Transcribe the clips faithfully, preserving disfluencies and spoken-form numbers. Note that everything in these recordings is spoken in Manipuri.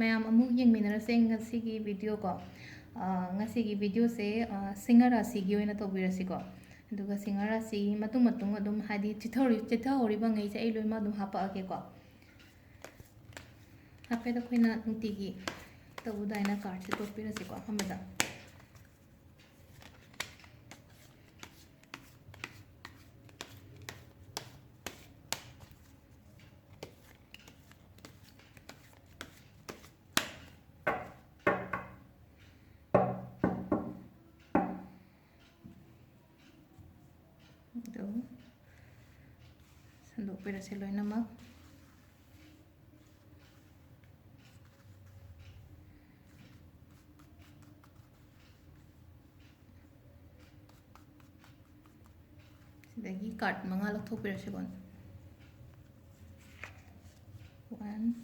ꯃꯌꯥꯝ ꯑꯃꯨꯛ ꯌꯦꯡꯃꯤꯟꯅꯔꯁꯦ ꯉꯁꯤꯒꯤ video ꯀꯣ꯫ ꯑ, ꯉꯁꯤꯒꯤ video ꯁꯦ, ꯑ, ꯁꯤꯡꯍ ꯔꯥꯁꯤꯒꯤ ꯑꯣꯏꯅ ꯇꯧꯕꯤꯔꯁꯤꯀꯣ꯫ ꯑꯗꯨꯒ ꯁꯤꯡꯍ ꯔꯥꯁꯤ ꯃꯇꯨꯡ ꯃꯇꯨꯡ ꯑꯗꯨꯝ ꯍꯥꯏꯗꯤ ꯆꯤꯊꯍꯧꯔꯤ-, ꯆꯤꯊꯍꯧꯔꯤꯕ ꯉꯩꯁꯦ ꯑꯩ ꯂꯣꯏꯅꯃꯛ ꯑꯗꯨꯝ ꯍꯥꯄꯛꯑꯒꯦꯀꯣ꯫ ꯍꯥꯏꯐꯦꯠ ꯑꯩꯈꯣꯏꯅ ꯅꯨꯡꯇꯤꯒꯤ ꯇꯧꯕꯗꯥꯏꯅ card ꯁꯦ ꯇꯣꯠꯄꯤꯔꯁꯤꯀꯣ ꯑꯍꯥꯟꯕꯗ꯫ ꯑꯗꯨ ꯁꯟꯗꯣꯛꯄꯤꯔꯁꯦ ꯂꯣꯏꯅꯃꯛ꯫ ꯁꯤꯗꯒꯤ card ꯃꯉꯥ ꯂꯧꯊꯣꯛꯄꯤꯔꯁꯤꯀꯣ꯫ One,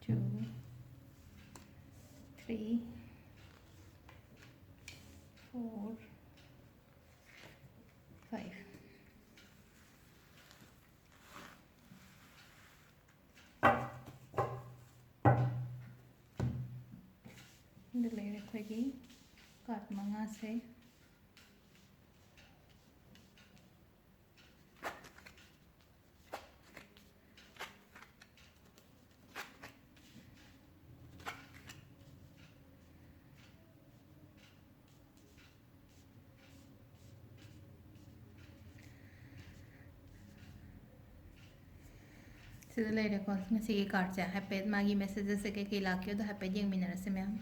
two, three, four, five꯫ ꯑꯗꯨ ꯂꯩꯔꯦ ꯑꯩꯈꯣꯏꯒꯤ card ꯃꯉꯥꯁꯦ꯫ ꯁꯤꯗ ꯂꯩꯔꯦꯀꯣ, ꯉꯁꯤꯒꯤ card ꯁꯦ꯫ ꯍꯥꯏꯐꯦꯠ ꯃꯥꯒꯤ messages ꯁꯦ ꯀꯩꯀꯩ ꯂꯥꯛꯀꯦꯗꯣ ꯍꯥꯏꯐꯦꯠ ꯌꯦꯡꯃꯤꯟꯅꯔꯁꯦ ꯃꯌꯥꯝ꯫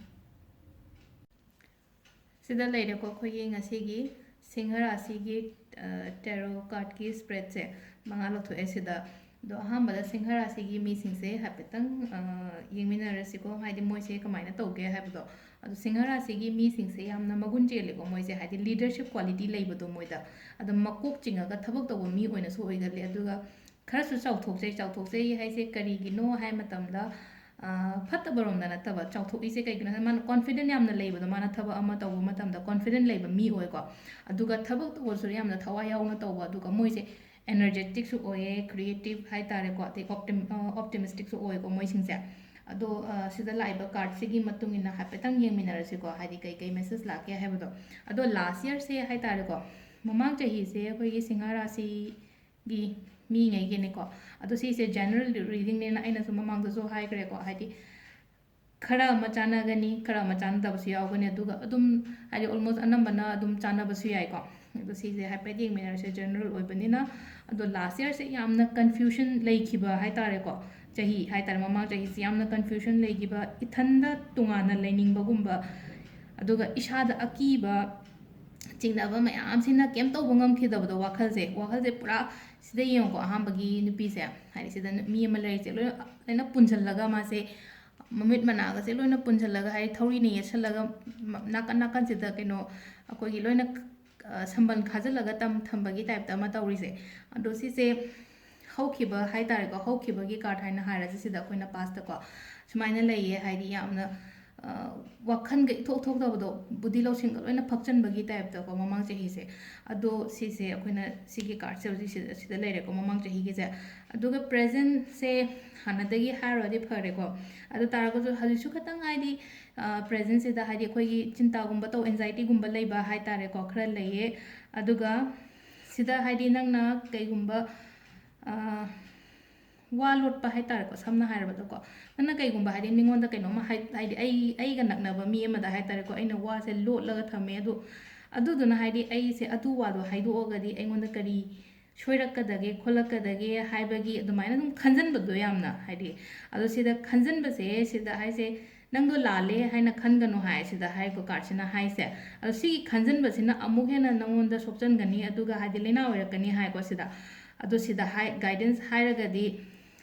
ꯁꯤꯗ ꯂꯩꯔꯦꯀꯣ, ꯑꯩꯈꯣꯏꯒꯤ ꯉꯁꯤꯒꯤ ꯁꯤꯡꯍ ꯔꯥꯁꯤꯒꯤ, ꯑ, tarot card ꯀꯤ spread ꯁꯦ ꯃꯉꯥ ꯂꯧꯊꯣꯛꯑꯦ ꯁꯤꯗ꯫ ꯑꯗꯣ ꯑꯍꯥꯟꯕꯗ ꯁꯤꯡꯍ ꯔꯥꯁꯤꯒꯤ ꯃꯤꯁꯤꯡꯁꯦ ꯍꯥꯏꯐꯦꯠꯇꯪ, ꯑ, ꯌꯦꯡꯃꯤꯟꯅꯔꯁꯤꯀꯣ, ꯍꯥꯏꯗꯤ ꯃꯣꯏꯁꯦ ꯀꯃꯥꯏꯅ ꯇꯧꯒꯦ ꯍꯥꯏꯕꯗꯣ꯫ ꯑꯗꯣ ꯁꯤꯡꯍ ꯔꯥꯁꯤꯒꯤ ꯃꯤꯁꯤꯡꯁꯦ ꯌꯥꯝꯅ ꯃꯒꯨꯟ ꯆꯦꯜꯂꯦꯀꯣ, ꯃꯣꯏꯁꯦ ꯍꯥꯏꯗꯤ leadership quality ꯂꯩꯕꯗꯣ ꯃꯣꯏꯗ꯫ ꯑꯗꯨꯝ ꯃꯀꯣꯛ ꯆꯤꯡꯉꯒ ꯊꯕꯛ ꯇꯧꯕ ꯃꯤ ꯑꯣꯏꯅꯁꯨ ꯑꯣꯏꯒꯜꯂꯦ꯫ ꯑꯗꯨꯒ ꯈꯔꯁꯨ ꯆꯥꯎꯊꯣꯛꯆꯩ꯫ ꯆꯥꯎꯊꯣꯛꯆꯩ ꯍꯥꯏꯁꯦ ꯀꯔꯤꯒꯤꯅꯣ ꯍꯥꯏ ꯃꯇꯝꯗ, ꯑ, ꯐꯠꯇꯕꯔꯣꯝꯗ ꯅꯠꯇꯕ, ꯆꯥꯎꯊꯣꯛꯏꯁꯦ ꯀꯩꯒꯤꯅꯣ ꯍꯥꯏ, ꯃꯥꯅ confident ꯌꯥꯝꯅ ꯂꯩꯕꯗꯣ, ꯃꯥꯅ ꯊꯕꯛ ꯑꯃ ꯇꯧꯕ ꯃꯇꯝꯗ confident ꯂꯩꯕ ꯃꯤ ꯑꯣꯏꯀꯣ꯫ ꯑꯗꯨꯒ ꯊꯕꯛ ꯇꯧꯕꯁꯨ ꯌꯥꯝꯅ ꯊꯋꯥꯏ ꯌꯥꯎꯅ ꯇꯧꯕ, ꯑꯗꯨꯒ ꯃꯣꯏꯁꯦ energetic ꯁꯨ ꯑꯣꯏꯌꯦ, creative ꯍꯥꯏꯇꯥꯔꯦꯀꯣ, ꯑꯗꯩ optim-, ꯑ, optimistic ꯁꯨ ꯑꯣꯏꯀꯣ ꯃꯣꯏꯁꯤꯡꯁꯦ꯫ ꯑꯗꯣ ꯁꯤꯗ ꯂꯥꯛꯏꯕ ꯀꯥꯔꯠꯁꯤꯒꯤ ꯃꯇꯨꯡ ꯏꯟꯅ ꯍꯥꯏꯐꯦꯠꯇꯪ ꯌꯦꯡꯃꯤꯟꯅꯔꯁꯤꯀꯣ, ꯍꯥꯏꯗꯤ ꯀꯩꯀꯩ ꯃꯦꯁꯦꯖ ꯂꯥꯛꯀꯦ ꯍꯥꯏꯕꯗꯣ꯫ ꯑꯗꯣ ꯂꯥꯁ ꯌꯔꯁꯦ ꯍꯥꯏ ꯇꯥꯔꯦꯀꯣ, ꯃꯃꯥꯡ ꯆꯍꯤꯁꯦ ꯑꯩꯈꯣꯏꯒꯤ ꯁꯤꯡꯍ ꯔꯥꯁꯤꯒꯤ ꯃꯤꯉꯩꯒꯤꯅꯤꯀꯣ꯫ ꯑꯗꯣ ꯁꯤꯁꯦ ꯖꯦꯅꯔꯦꯜ ꯔꯤꯗꯤꯡꯅꯦꯅ ꯑꯩꯅꯁꯨ ꯃꯃꯥꯡꯗꯁꯨ ꯍꯥꯏꯈ꯭ꯔꯦꯀꯣ, ꯍꯥꯏꯗꯤ ꯈꯔ ꯑꯃ ꯆꯥꯟꯅꯒꯅꯤ, ꯈꯔ ꯑꯃ ꯆꯥꯟꯅꯗꯕꯁꯨ ꯌꯥꯎꯒꯅꯤ꯫ ꯑꯗꯨꯒ ꯑꯗꯨꯝ ꯍꯥꯏꯗꯤ ꯑꯣꯜꯃꯣꯁ ꯑꯅꯝꯕꯅ ꯑꯗꯨꯝ ꯆꯥꯟꯅꯕꯁꯨ ꯌꯥꯏꯀꯣ꯫ ꯑꯗꯣ ꯁꯤꯁꯦ ꯍꯥꯏꯐꯦꯠ ꯌꯦꯡꯃꯤꯟꯅꯔꯁꯦ, ꯖꯦꯅꯔꯦꯜ ꯑꯣꯏꯕꯅꯤꯅ꯫ ꯑꯗꯣ ꯂꯥꯁ ꯌꯔꯁꯦ ꯌꯥꯝꯅ ꯀꯟꯐ꯭ꯌꯨꯖꯟ ꯂꯩꯈꯤꯕ ꯍꯥꯏ ꯇꯥꯔꯦꯀꯣ, ꯆꯍꯤ ꯍꯥꯏ ꯇꯥꯔꯦ, ꯃꯃꯥꯡ ꯆꯍꯤꯁꯦ ꯌꯥꯝꯅ ꯀꯟꯐ꯭ꯌꯨꯖꯟ ꯂꯩꯈꯤꯕ, ꯏꯊꯟꯗ ꯇꯣꯉꯥꯟꯅ ꯂꯩꯅꯤꯡꯕꯒꯨꯝꯕ, ꯑꯗꯨꯒ ꯏꯁꯥꯗ ꯑꯀꯤꯕ ꯆꯤꯡꯅꯕ ꯃꯌꯥꯝꯁꯤꯅ ꯀꯩꯝ ꯇꯧꯕ ꯉꯝꯈꯤꯗꯕꯗꯣ, ꯋꯥꯈꯜꯁꯦ ꯋꯥꯈꯜꯁꯦ ꯄꯨꯔꯥ ꯁꯤꯗ ꯌꯦꯡꯉꯨꯀꯣ, ꯑꯍꯥꯟꯕꯒꯤ ꯅꯨꯄꯤꯁꯦ, ꯍꯥꯏꯗꯤ ꯁꯤꯗ ꯅꯨ- ꯃꯤ ꯑꯃ ꯂꯩꯔꯤꯁꯦ ꯂꯣꯏꯅ ꯂꯣꯏꯅ ꯄꯨꯟꯁꯤꯜꯂꯒ ꯃꯥꯁꯦ ꯃꯃꯤꯠ ꯃꯅꯥꯒꯁꯦ ꯂꯣꯏꯅ ꯄꯨꯟꯁꯤꯜꯂꯒ, ꯍꯥꯏꯗꯤ ꯊꯧꯔꯤꯅ ꯌꯦꯠꯁꯜꯂꯒ ꯃ- ꯅꯥꯀꯟ ꯅꯥꯀꯟꯁꯤꯗ ꯀꯩꯅꯣ ꯑꯩꯈꯣꯏꯒꯤ ꯂꯣꯏꯅ ꯑ, ꯁꯝꯕꯜ ꯈꯥꯖꯤꯜꯂꯒ ꯇꯝ ꯊꯝꯕꯒꯤ ꯇꯥꯏꯞꯇ ꯑꯃ ꯇꯧꯔꯤꯁꯦ꯫ ꯑꯗꯣ ꯁꯤꯁꯦ ꯍꯧꯈꯤꯕ ꯍꯥꯏ ꯇꯥꯔꯦꯀꯣ, ꯍꯧꯈꯤꯕꯒꯤ ꯀꯥꯔꯠ ꯍꯥꯏꯅ ꯍꯥꯏꯔꯁꯦ ꯁꯤꯗ ꯑꯩꯈꯣꯏꯅ ꯄꯥꯁꯇꯀꯣ꯫ ꯁꯨꯃꯥꯏꯅ ꯂꯩꯌꯦ, ꯍꯥꯏꯗꯤ ꯌꯥꯝꯅ ꯑ, ꯋꯥꯈꯜꯒ ꯏꯊꯣꯛ ꯊꯣꯛꯇꯕꯗꯣ, ꯕꯨꯙꯤ ꯂꯧꯁꯤꯡꯒ ꯂꯣꯏꯅ ꯐꯛꯆꯟꯕꯒꯤ ꯇꯥꯏꯞꯇꯀꯣ ꯃꯃꯥꯡ ꯆꯍꯤꯁꯦ꯫ ꯑꯗꯣ ꯁꯤꯁꯦ ꯑꯩꯈꯣꯏꯅ ꯁꯤꯒꯤ ꯀꯥꯔꯠꯁꯦ ꯍꯧꯖꯤꯛ ꯁꯤꯗ ꯁꯤꯗ ꯂꯩꯔꯦꯀꯣ, ꯃꯃꯥꯡ ꯆꯍꯤꯒꯤꯁꯦ꯫ ꯑꯗꯨꯒ ꯄ꯭ꯔꯦꯖꯦꯟꯁꯦ ꯍꯥꯟꯅꯗꯒꯤ ꯍꯥꯏꯔꯨꯔꯗꯤ ꯐꯔꯦꯀꯣ꯫ ꯑꯗꯨ ꯇꯥꯔꯒꯁꯨ ꯍꯧꯖꯤꯛꯁꯨ ꯈꯤꯇꯪ ꯍꯥꯏꯗꯤ ꯄ꯭ꯔꯦꯖꯦꯟꯁꯤꯗ ꯍꯥꯏꯗꯤ ꯑꯩꯈꯣꯏꯒꯤ ꯆꯤꯟꯇꯥꯒꯨꯝꯕ ꯇꯧ, ꯑꯦꯟꯖꯥꯏꯇꯤꯒꯨꯝꯕ ꯂꯩꯕ ꯍꯥꯏ ꯇꯥꯔꯦꯀꯣ, ꯈꯔ ꯂꯩꯌꯦ꯫ ꯑꯗꯨꯒ ꯁꯤꯗ ꯍꯥꯏꯗꯤ ꯅꯪꯅ ꯀꯩꯒꯨꯝꯕ ꯑ, ꯋꯥ ꯂꯣꯠꯄ ꯍꯥꯏ ꯇꯥꯔꯦꯀꯣ, ꯁꯝꯅ ꯍꯥꯏꯔꯕꯗꯀꯣ, ꯅꯪꯅ ꯀꯩꯒꯨꯝꯕ ꯍꯥꯏꯗꯤ ꯃꯤꯉꯣꯟꯗ ꯀꯩꯅꯣꯝꯃ ꯍꯥꯏ ꯍꯥꯏꯗꯤ ꯑꯩ ꯑꯩꯒ ꯅꯛꯅꯕ ꯃꯤ ꯑꯃꯗ ꯍꯥꯏ ꯇꯥꯔꯦꯀꯣ, ꯑꯩꯅ ꯋꯥꯁꯦ ꯂꯣꯠꯂꯒ ꯊꯝꯃꯦ꯫ ꯑꯗꯨ ꯑꯗꯨꯗꯨꯅ ꯍꯥꯏꯗꯤ ꯑꯩꯁꯦ ꯑꯗꯨ ꯋꯥꯗꯣ ꯍꯥꯏꯗꯣꯛꯑꯒꯗꯤ ꯑꯩꯉꯣꯟꯗ ꯀꯔꯤ ꯁꯣꯏꯔꯛꯀꯗꯒꯦ ꯈꯣꯠꯂꯛꯀꯗꯒꯦ ꯍꯥꯏꯕꯒꯤ ꯑꯗꯨꯃꯥꯏꯅ ꯑꯗꯨꯝ ꯈꯟꯖꯟꯕꯗꯣ ꯌꯥꯝꯅ ꯍꯥꯏꯗꯤ꯫ ꯑꯗꯣ ꯁꯤꯗ ꯈꯟꯖꯟꯕꯁꯦ ꯁꯤꯗ ꯍꯥꯏꯁꯦ ꯅꯪꯗꯣ ꯂꯥꯜꯂꯦ ꯍꯥꯏꯅ ꯈꯟꯒꯅꯨ ꯍꯥꯏ ꯁꯤꯗ ꯍꯥꯏꯀꯣ, ꯀꯥꯔꯠꯁꯤꯅ ꯍꯥꯏꯁꯦ꯫ ꯑꯗꯣ ꯁꯤꯒꯤ ꯈꯟꯖꯟꯕꯁꯤꯅ ꯑꯃꯨꯛ ꯍꯦꯟꯅ ꯅꯪꯉꯣꯟꯗ ꯁꯣꯛꯆꯟꯒꯅꯤ, ꯑꯗꯨꯒ ꯍꯥꯏꯗꯤ ꯂꯥꯏꯅꯥ ꯑꯣꯏꯔꯛꯀꯅꯤ ꯍꯥꯏꯀꯣ ꯁꯤꯗ꯫ ꯑꯗꯣ ꯁꯤꯗ ꯍꯥꯏ ꯒꯥꯏꯗꯦꯟꯁ ꯍꯥꯏꯔꯒꯗꯤ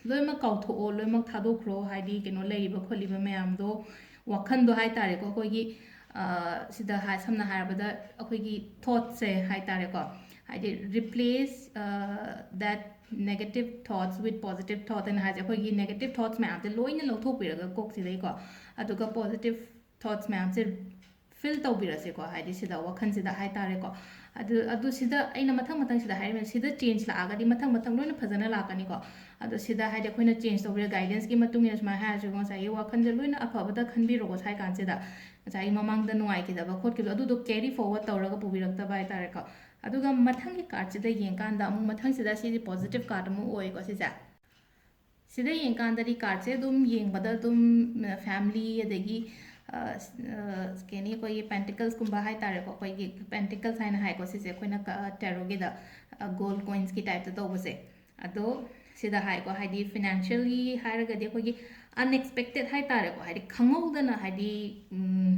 ꯂꯣꯏꯅꯃꯛ ꯀꯥꯎꯊꯣꯛꯑꯣ, ꯂꯣꯏꯅꯃꯛ ꯊꯥꯗꯣꯛꯈ꯭ꯔꯣ, ꯍꯥꯏꯗꯤ ꯀꯩꯅꯣ ꯂꯩꯔꯤꯕ ꯈꯣꯠꯂꯤꯕ ꯃꯌꯥꯝꯗꯣ, ꯋꯥꯈꯟꯗꯣ ꯍꯥꯏ ꯇꯥꯔꯦꯀꯣ, ꯑꯩꯈꯣꯏꯒꯤ ꯑ, ꯁꯤꯗ ꯍꯥꯏ ꯁꯝꯅ ꯍꯥꯏꯔꯕꯗ ꯑꯩꯈꯣꯏꯒꯤ ꯊꯣꯠꯁꯦ ꯍꯥꯏ ꯇꯥꯔꯦꯀꯣ, ꯍꯥꯏꯗꯤ replace that negative thoughts with positive thought ꯍꯥꯏꯅ ꯍꯥꯏꯁꯦ, ꯑꯩꯈꯣꯏꯒꯤ ꯅꯦꯒꯦꯇꯤꯞ ꯊꯣꯠꯁ ꯃꯌꯥꯝꯁꯦ ꯂꯣꯏꯅ ꯂꯧꯊꯣꯛꯄꯤꯔꯒ ꯀꯣꯛꯁꯤꯗꯩꯀꯣ, ꯑꯗꯨꯒ ꯄꯣꯖꯤꯇꯤꯞ ꯊꯣꯠꯁ ꯃꯌꯥꯝꯁꯦ ꯐꯤꯜ ꯇꯧꯕꯤꯔꯁꯦꯀꯣ, ꯍꯥꯏꯗꯤ ꯁꯤꯗ ꯋꯥꯈꯜꯁꯤꯗ ꯍꯥꯏ ꯇꯥꯔꯦꯀꯣ꯫ ꯑꯗꯨ ꯑꯗꯨ ꯁꯤꯗ ꯑꯩꯅ ꯃꯊꯪ ꯃꯊꯪ ꯁꯤꯗ ꯍꯥꯏꯔꯤꯕ ꯁꯤꯗ ꯆꯦꯟꯖ ꯂꯥꯛꯑꯒꯗꯤ ꯃꯊꯪ ꯃꯊꯪ ꯂꯣꯏꯅ ꯐꯖꯅ ꯂꯥꯛꯀꯅꯤꯀꯣ꯫ ꯑꯗꯣ ꯁꯤꯗ ꯍꯥꯏꯗꯤ ꯑꯩꯈꯣꯏꯅ ꯆꯦꯟꯖ ꯇꯧꯕꯤꯔ ꯒꯥꯏꯗꯦꯟꯁꯀꯤ ꯃꯇꯨꯡ ꯏꯟꯅ ꯁꯨꯃꯥꯏꯅ ꯍꯥꯏꯔꯁꯨ ꯉꯁꯥꯏꯒꯤ ꯋꯥꯈꯜꯁꯦ ꯂꯣꯏꯅ ꯑꯐꯕꯗ ꯈꯟꯕꯤꯔꯣꯀꯣ ꯁ꯭ꯋꯥꯏ ꯀꯥꯟꯁꯤꯗ꯫ ꯉꯁꯥꯏꯒꯤ ꯃꯃꯥꯡꯗ ꯅꯨꯡꯉꯥꯏꯈꯤꯗꯕ ꯈꯣꯠꯈꯤꯕꯗꯣ ꯑꯗꯨꯗꯣ ꯀꯦꯔꯤ ꯐꯣꯔꯋꯥꯔꯗ ꯇꯧꯔꯒ ꯄꯨꯕꯤꯔꯛꯇꯕ ꯍꯥꯏꯇꯥꯔꯦꯀꯣ꯫ ꯑꯗꯨꯒ ꯃꯊꯪꯒꯤ ꯀꯥꯔꯠꯁꯤꯗ ꯌꯦꯡꯀꯥꯟꯗ ꯑꯃꯨꯛ ꯃꯊꯪꯁꯤꯗ ꯁꯤꯗꯤ ꯄꯣꯖꯤꯇꯤꯚ ꯀꯥꯔꯠ ꯑꯃ ꯑꯣꯏꯀꯣ ꯁꯤꯁꯦ꯫ ꯁꯤꯗ ꯌꯦꯡꯀꯥꯟꯗꯗꯤ ꯀꯥꯔꯠꯁꯦ ꯑꯗꯨꯝ ꯌꯦꯡꯕꯗ ꯑꯗꯨꯝ ꯐꯦꯃꯤꯂꯤ ꯑꯗꯒꯤ ꯀꯩꯅꯤ ꯑꯩꯈꯣꯏꯒꯤ ꯄꯦꯟꯇꯤꯀꯜꯁꯀꯨꯝꯕ ꯍꯥꯏꯇꯥꯔꯦꯀꯣ, ꯑꯩꯈꯣꯏꯒꯤ ꯄꯦꯟꯇꯤꯀꯜꯁ ꯍꯥꯏꯅ ꯍꯥꯏꯀꯣ ꯁꯤꯁꯦ ꯑꯩꯈꯣꯏꯅ ꯇꯦꯔꯣꯒꯤꯗ ꯒꯣꯜ ꯀꯣꯏꯟꯁꯀꯤ ꯇꯥꯏꯞꯇ ꯇꯧꯕꯁꯦ꯫ ꯑꯗꯣ ꯁꯤꯗ ꯍꯥꯏꯀꯣ, ꯍꯥꯏꯗꯤ ꯐꯤꯅꯥꯟꯁꯤꯌꯦꯜꯂꯤ ꯍꯥꯏꯔꯒꯗꯤ ꯑꯩꯈꯣꯏꯒꯤ ꯑꯟꯑꯦꯛꯁꯄꯦꯛꯇꯦꯠ ꯍꯥꯏꯇꯥꯔꯦꯀꯣ, ꯍꯥꯏꯗꯤ ꯈꯪꯍꯧꯗꯅ ꯍꯥꯏꯗꯤ ꯎꯝ,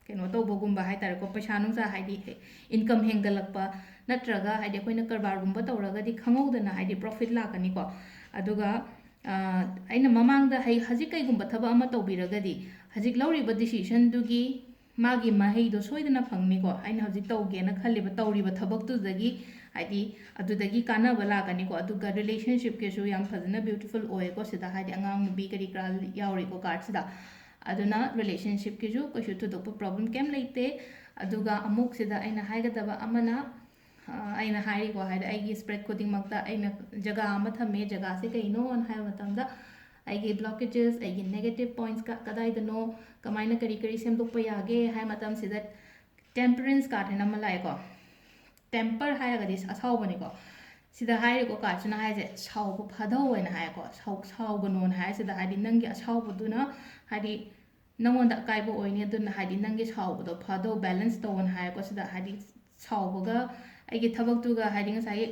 ꯀꯩꯅꯣ ꯇꯧꯕꯒꯨꯝꯕ ꯍꯥꯏꯇꯥꯔꯦꯀꯣ, ꯄꯩꯁꯥ ꯅꯨꯡꯁꯥ ꯍꯥꯏꯗꯤ ꯏꯟꯀꯝ ꯍꯦꯟꯒꯠꯂꯛꯄ ꯅꯠꯇ꯭ꯔꯒ ꯍꯥꯏꯗꯤ ꯑꯩꯈꯣꯏꯅ ꯀꯔꯕꯥꯔꯒꯨꯝꯕ ꯇꯧꯔꯒꯗꯤ ꯈꯪꯍꯧꯗꯅ ꯍꯥꯏꯗꯤ ꯄ꯭ꯔꯣꯐꯤꯠ ꯂꯥꯛꯀꯅꯤꯀꯣ꯫ ꯑꯗꯨꯒ ꯑ, ꯑꯩꯅ ꯃꯃꯥꯡꯗ ꯍꯩ-, ꯍꯧꯖꯤꯛ ꯀꯩꯒꯨꯝꯕ ꯊꯕꯛ ꯑꯃ ꯇꯧꯕꯤꯔꯒꯗꯤ ꯍꯧꯖꯤꯛ ꯂꯧꯔꯤꯕ ꯗꯤꯁꯤꯖꯟꯗꯨꯒꯤ ꯃꯥꯒꯤ ꯃꯍꯩꯗꯣ ꯁꯣꯏꯗꯅ ꯐꯪꯅꯤꯀꯣ꯫ ꯑꯩꯅ ꯍꯧꯖꯤꯛ ꯇꯧꯒꯦꯅ ꯈꯜꯂꯤꯕ ꯇꯧꯔꯤꯕ ꯊꯕꯛꯇꯨꯗꯒꯤ ꯍꯥꯏꯗꯤ ꯑꯗꯨꯗꯒꯤ ꯀꯥꯟꯅꯕ ꯂꯥꯛꯀꯅꯤꯀꯣ꯫ ꯑꯗꯨꯒ ꯔꯤꯂꯦꯁꯟꯁꯤꯞꯀꯤꯁꯨ ꯌꯥꯝ ꯐꯖꯅ ꯕ꯭ꯌꯨꯇꯤꯐꯨꯜ ꯑꯣꯏꯌꯦꯀꯣ꯫ ꯁꯤꯗ ꯍꯥꯏꯗꯤ ꯑꯉꯥꯡ ꯅꯨꯄꯤ ꯀꯔꯤ ꯀꯔꯥ ꯌꯥꯎꯔꯤꯀꯣ ꯀꯥꯔꯠꯁꯤꯗ꯫ ꯑꯗꯨꯅ ꯔꯤꯂꯦꯁꯟꯁꯤꯞꯀꯤꯁꯨ ꯀꯩꯁꯨ ꯊꯣꯏꯗꯣꯛꯄ ꯄ꯭ꯔꯣꯕ꯭ꯂꯦꯝ ꯀꯩꯝ ꯂꯩꯇꯦ꯫ ꯑꯗꯨꯒ ꯑꯃꯨꯛ ꯁꯤꯗ ꯑꯩꯅ ꯍꯥꯏꯒꯗꯕ ꯑꯃꯅ ꯑ, ꯑꯩꯅ ꯍꯥꯏꯔꯤꯀꯣ, ꯍꯥꯏꯗꯤ ꯑꯩꯒꯤ ꯁ꯭ꯄ꯭ꯔꯦꯗ ꯈꯨꯗꯤꯡꯃꯛꯇ ꯑꯩꯅ ꯖꯒꯥ ꯑꯃ ꯊꯝꯃꯦ, ꯖꯒꯥꯁꯦ ꯀꯩꯅꯣꯅ ꯍꯥꯏꯕ ꯃꯇꯝꯗ ꯑꯩꯒꯤ ꯕ꯭ꯂꯣꯀꯦꯖꯦꯁ, ꯑꯩꯒꯤ ꯅꯦꯒꯦꯇꯤꯚ ꯄꯣꯏꯟꯠꯁ ꯀꯗꯥꯏꯗꯅꯣ, ꯀꯃꯥꯏꯅ ꯀꯔꯤ ꯀꯔꯤ ꯁꯦꯝꯗꯣꯛꯄ ꯌꯥꯒꯦ ꯍꯥꯏ ꯃꯇꯝꯁꯤꯗ ꯇꯦꯝꯄꯔꯦꯟꯁ ꯀꯥꯔꯠ ꯍꯥꯏꯅ ꯑꯃ ꯂꯥꯛꯑꯦꯀꯣ꯫ ꯇꯦꯝꯄꯔ ꯍꯥꯏꯔꯒꯗꯤ ꯑꯁꯥꯎꯕꯅꯤꯀꯣ꯫ ꯁꯤꯗ ꯍꯥꯏꯔꯤꯀꯣ ꯀꯥꯔꯠꯁꯤꯅ ꯍꯥꯏꯁꯦ ꯁꯥꯎꯕ ꯐꯥꯗꯧ ꯍꯥꯏꯅ ꯍꯥꯏꯀꯣ꯫ ꯁꯥꯎ-, ꯁꯥꯎꯒꯅꯣꯅ ꯍꯥꯏ꯫ ꯁꯤꯗ ꯍꯥꯏꯗꯤ ꯅꯪꯒꯤ ꯑꯁꯥꯎꯕꯗꯨꯅ ꯍꯥꯏꯗꯤ ꯅꯪꯉꯣꯟꯗ ꯑꯀꯥꯏꯕ ꯑꯣꯏꯅꯤ꯫ ꯑꯗꯨꯅ ꯍꯥꯏꯗꯤ ꯅꯪꯒꯤ ꯁꯥꯎꯕꯗꯣ ꯐꯥꯗꯧ, ꯕꯦꯂꯦꯟꯁ ꯇꯧꯑꯣꯅ ꯍꯥꯏꯀꯣ꯫ ꯁꯤꯗ ꯍꯥꯏꯗꯤ ꯁꯥꯎꯕꯒ ꯑꯩꯒꯤ ꯊꯕꯛꯇꯨꯒ ꯍꯥꯏꯗꯤ ꯉꯁꯥꯏꯒꯤ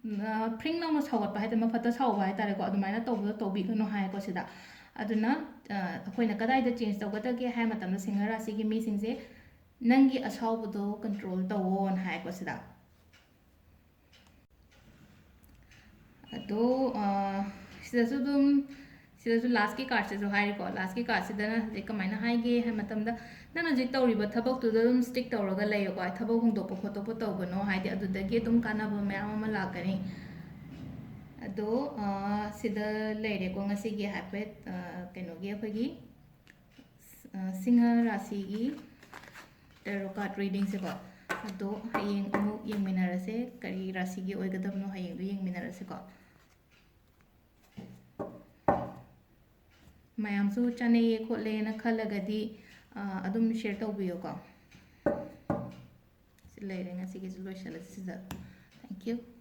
ꯎꯝ, ꯑ, ꯐ꯭ꯔꯤꯡ ꯂꯥꯎꯅ ꯁꯥꯎꯒꯠꯄ ꯍꯥꯏꯗꯤ ꯃꯐꯠꯇ ꯁꯥꯎꯕ ꯍꯥꯏꯇꯥꯔꯦꯀꯣ, ꯑꯗꯨꯃꯥꯏꯅ ꯇꯧꯕꯗꯣ ꯇꯧꯕꯤꯒꯅꯨ ꯍꯥꯏꯀꯣ ꯁꯤꯗ꯫ ꯑꯗꯨꯅ ꯑ, ꯑꯩꯈꯣꯏꯅ ꯀꯗꯥꯏꯗ ꯆꯦꯟꯖ ꯇꯧꯒꯗꯒꯦ ꯍꯥꯏ ꯃꯇꯝꯗ ꯁꯤꯡꯍ ꯔꯥꯁꯤꯒꯤ ꯃꯤꯁꯤꯡꯁꯦ ꯅꯪꯒꯤ ꯑꯁꯥꯎꯕꯗꯣ ꯀꯟꯇ꯭ꯔꯣꯜ ꯇꯧꯋꯣꯅ ꯍꯥꯏꯀꯣ ꯁꯤꯗ꯫ ꯑꯗꯣ ꯑ, ꯁꯤꯗꯁꯨ ꯑꯗꯨꯝ ꯁꯤꯗꯁꯨ ꯂꯥꯁꯀꯤ ꯀꯥꯔꯠꯁꯤꯁꯨ ꯍꯥꯏꯔꯤꯀꯣ꯫ ꯂꯥꯁꯀꯤ ꯀꯥꯔꯠꯁꯤꯗꯅ ꯍꯧꯖꯤꯛ ꯀꯃꯥꯏꯅ ꯍꯥꯏꯒꯦ ꯍꯥꯏ ꯃꯇꯝꯗ ꯅꯪꯅ ꯍꯧꯖꯤꯛ ꯇꯧꯔꯤꯕ ꯊꯕꯛꯇꯨꯗ ꯑꯗꯨꯝ ꯁ꯭ꯇꯤꯛ ꯇꯧꯔꯒ ꯂꯩꯌꯣꯀꯣ꯫ ꯊꯕꯛ ꯍꯣꯡꯗꯣꯛꯄ ꯈꯣꯠꯇꯣꯛꯄ ꯇꯧꯒꯅꯣ, ꯍꯥꯏꯗꯤ ꯑꯗꯨꯗꯒꯤ ꯑꯗꯨꯝ ꯀꯥꯟꯅꯕ ꯃꯌꯥꯝ ꯑꯃ ꯂꯥꯛꯀꯅꯤ꯫ ꯑꯗꯣ ꯑ, ꯁꯤꯗ ꯂꯩꯔꯦꯀꯣ ꯉꯁꯤꯒꯤ ꯍꯥꯏꯐꯦꯠ ꯑ, ꯀꯩꯅꯣꯒꯤ ꯑꯩꯈꯣꯏꯒꯤ ꯑ, ꯁꯤꯡꯍ ꯔꯥꯁꯤꯒꯤ ꯇꯦꯔꯣ ꯀꯥꯔꯠ ꯔꯤꯗꯤꯡꯁꯦꯀꯣ꯫ ꯑꯗꯣ ꯍꯌꯦꯡ ꯑꯃꯨꯛ ꯌꯦꯡꯃꯤꯟꯅꯔꯁꯦ, ꯀꯔꯤ ꯔꯥꯁꯤꯒꯤ ꯑꯣꯏꯒꯗꯕꯅꯣ ꯍꯌꯦꯡꯗꯣ ꯌꯦꯡꯃꯤꯟꯅꯔꯁꯦꯀꯣ꯫ ꯃꯌꯥꯝꯁꯨ ꯆꯥꯅꯩꯌꯦ ꯈꯣꯠꯂꯦꯅ ꯈꯜꯂꯒꯗꯤ ꯑꯗꯨꯝ ꯁꯤꯌꯔ ꯇꯧꯕꯤꯌꯨꯀꯣ꯫ ꯁꯤ ꯂꯩꯔꯦ, ꯉꯁꯤꯒꯤꯁꯨ ꯂꯣꯏꯁꯤꯜꯂꯁꯤ ꯁꯤꯗ꯫ Thank you꯫